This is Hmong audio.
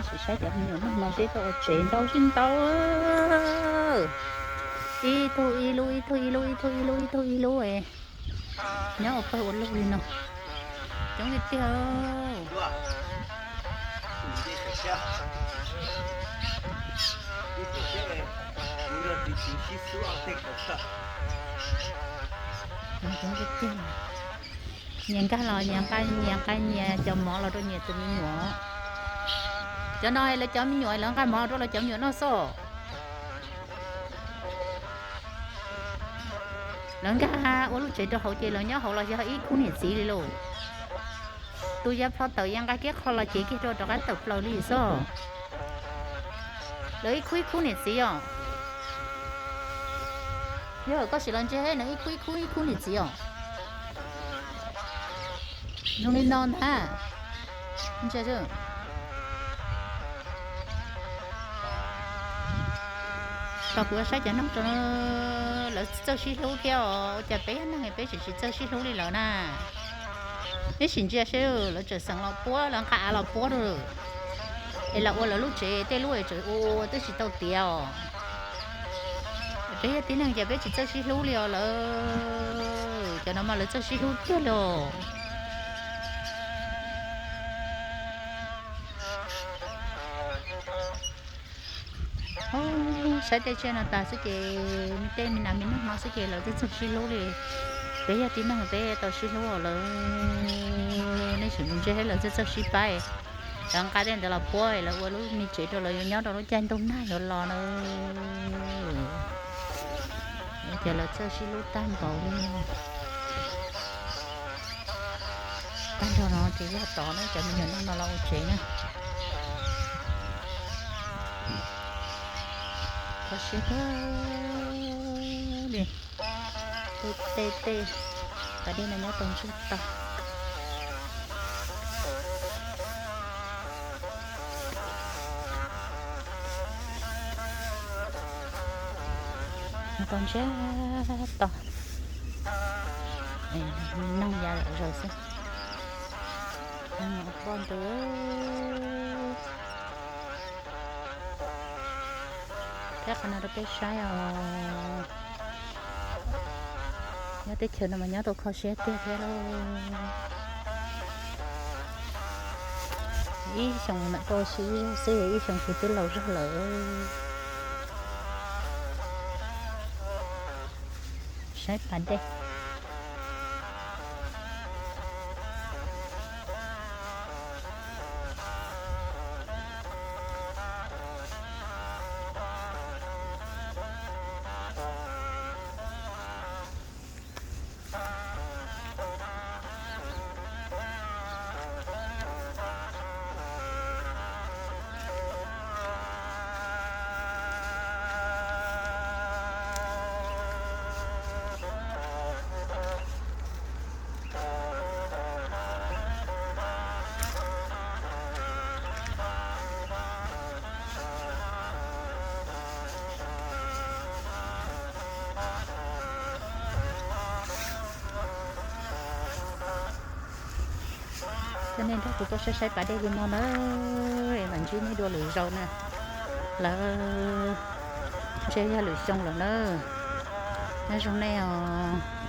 Sim saib cov me nyuam noj mov seb tuaj ua tsev ntau sib ntau. Ib tug ib lub, ib tug ib lub, ib tug ib lub, ib tug ib lub, nyob ua pawg ua lug li no. Coob tiag tiag. Nyias nkag los nyias nqa, nyias nqa nyias cov mov los rau nyias tus me nyuam. Cov no lawv cov me nyuam lawv nqa mov rau lawv cov me nyuam noj xwb. Lawv nkag ua lub tsev rau hauv ces lawv nyob hauv los yog ib khub niam txiv li lauj. Tus yav plho tawm yav nqa kiab qho los cev kiag rau rov qab tawm plaws li xwb. Lawv ib khub ib khub niam txiv os. Yog koj sim los ntsia nws ib khub ib khub ib khub niam txiv os. Zoo li no ntag. Tos kuv saib cov noog rau, lawv txawj sib hlub thiab os. Ua cas peb yog neeg peb tseem tsis txawj sib hlub li lawm na? Neb sim ntsia seb, lawv tseem xeem los puab, lawv nqa av los puab rau, es los ua lawv lub tsev, tej lub es tseem ua ua twb tsis tau tiav os. Peb yog tib neeg ces peb tsis txawj sib hlub li os lawm. Cov no mas lawv txawj sib hlub tiag li os. Saib tej tsiaj no tas xwb ces, tej me nas me noog no xwb ces lawv twb txawj sib hlub li. Peb yog tib neeg peb tau sib hlub os lawm. Nej sim mus ntsia seb lawv twb txawj sib pab, lawv nqa tej ntawd los puab lawv ua lub me tsev rau lawv yuav nyob rau lub caij ntuj nag yuav los na. Ces lawv txawj sib hlub tag npaum li. Tag nrho no ces yog tod na, cov me nyuam neeg no los ua tsev na. Kho siab kawg li. Tej tej tej pas dej no nyob tau ntsiag to. Nyob tau ntsiag to. Noog ya zom zaws xwb. Poj ntxoog. Thiab qhov no rau peb saib os. Nyob teb chaws no mas nyob tau kho siab tiag thiab lauj. Ib xyoos mam tuaj ua si ib zaug xwb, ib xyoos ces twb laus zog lawm. Saib pas dej. Coj nej nrog kuv tuaj saib saib pas dej li no na, es mam ntsib nej dua lwm zaus na. Lawv ntshe yog lwm xyoo lawm na. Nyob zoo nej os.